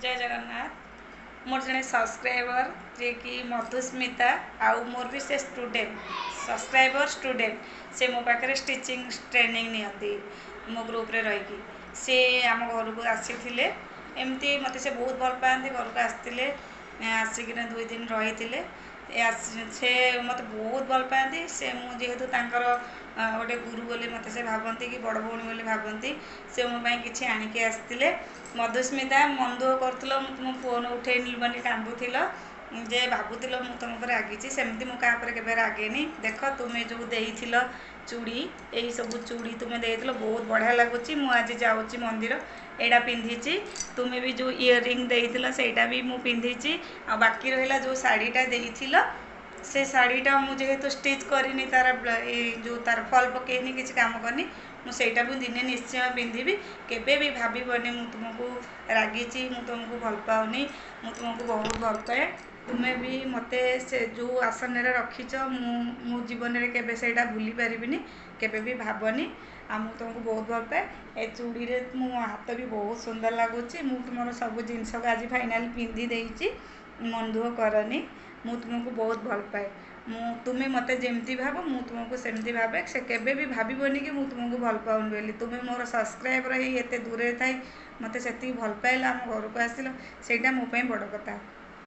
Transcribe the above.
ଜୟ ଜଗନ୍ନାଥ। ମୋର ଜଣେ ସବସ୍କ୍ରାଇବର ଯିଏକି ମଧୁସ୍ମିତା, ଆଉ ମୋର ବି ସେ ଷ୍ଟୁଡେଣ୍ଟ, ସବସ୍କ୍ରାଇବର ଷ୍ଟୁଡେଣ୍ଟ। ସେ ମୋ ପାଖରେ ଷ୍ଟିଚିଂ ଟ୍ରେନିଂ ନିଅନ୍ତି ମୋ ଗ୍ରୁପରେ ରହିକି। ସେ ଆମ ଘରକୁ ଆସିଥିଲେ। ଏମିତି ମୋତେ ସେ ବହୁତ ଭଲ ପାଆନ୍ତି। ଘରକୁ ଆସିଥିଲେ, ଆସିକିନା 2 ଦିନ ରହିଥିଲେ। ସେ ମୋତେ ବହୁତ ଭଲ ପାଆନ୍ତି। ସେ ମୁଁ ଯେହେତୁ ତାଙ୍କର ଗୋଟେ ଗୁରୁ ବୋଲି ମୋତେ ସେ ଭାବନ୍ତି କି ବଡ଼ ଭଉଣୀ ବୋଲି ଭାବନ୍ତି, ସେ ମୋ ପାଇଁ କିଛି ଆଣିକି ଆସିଥିଲେ। ମଧୁସ୍ମିତା, ମନ ଦୁଃଖ କରୁଥିଲ, ମୁଁ ତୁମ ଫୋନ୍ ଉଠେଇନି ବୋଲି କାନ୍ଦୁଥିଲ ଯେ, ଭାବୁଥିଲ ମୁଁ ତୁମ ଉପରେ ରାଗିଛି। ସେମିତି ମୁଁ କାହା ଉପରେ କେବେ ରାଗେନି। ଦେଖ, ତୁମେ ଯେଉଁ ଦେଇଥିଲ ଚୁଡ଼ି, ଏଇସବୁ ଚୁଡ଼ି ତୁମେ ଦେଇଥିଲ, ବହୁତ ବଢ଼ିଆ ଲାଗୁଛି। ମୁଁ ଆଜି ଯାଉଛି ମନ୍ଦିର, ଏଇଟା ପିନ୍ଧିଛି। ତୁମେ ବି ଯେଉଁ ଇୟରିଂ ଦେଇଥିଲ, ସେଇଟା ବି ମୁଁ ପିନ୍ଧିଛି। ଆଉ ବାକି ରହିଲା ଯେଉଁ ଶାଢ଼ୀଟା ଦେଇଥିଲ, ସେ ଶାଢ଼ୀଟା ମୁଁ ଯେହେତୁ ଷ୍ଟିଚ୍ କରିନି, ତାର ଏଇ ଯେଉଁ ତାର ଫଲ୍ ପକେଇନି, କିଛି କାମ କରିନି, ମୁଁ ସେଇଟା ବି ଦିନେ ନିଶ୍ଚୟ ପିନ୍ଧିବି। କେବେ ବି ଭାବିବନି ମୁଁ ତୁମକୁ ରାଗିଛି, ମୁଁ ତୁମକୁ ଭଲ ପାଉନି। ମୁଁ ତୁମକୁ ବହୁତ ଭଲ ପାଏ। ତୁମେ ବି ମୋତେ ସେ ଯେଉଁ ଆସନରେ ରଖିଛ, ମୁଁ ମୋ ଜୀବନରେ କେବେ ସେଇଟା ଭୁଲି ପାରିବିନି। କେବେ ବି ଭାବନି। ଆଉ ମୁଁ ତୁମକୁ ବହୁତ ଭଲ ପାଏ। ଏ ଚୁଡ଼ିରେ ମୋ ହାତ ବି ବହୁତ ସୁନ୍ଦର ଲାଗୁଛି। ମୁଁ ତୁମର ସବୁ ଜିନିଷକୁ ଆଜି ଫାଇନାଲ୍ ପିନ୍ଧି ଦେଇଛି। ମନ ଦୁଃଖ କରନି, ମୁଁ ତୁମକୁ ବହୁତ ଭଲ ପାଏ। ମୁଁ ତୁମେ ମୋତେ ଯେମିତି ଭାବ, ମୁଁ ତୁମକୁ ସେମିତି ଭାବେ। ସେ କେବେ ବି ଭାବିବନି କି ମୁଁ ତୁମକୁ ଭଲ ପାଉନି ବୋଲି। ତୁମେ ମୋର ସବସ୍କ୍ରାଇବର ହେଇ ଏତେ ଦୂରରେ ଥାଇ ମୋତେ ସେତିକି ଭଲ ପାଇଲ, ଆମ ଘରକୁ ଆସିଲ, ସେଇଟା ମୋ ପାଇଁ ବଡ଼ କଥା।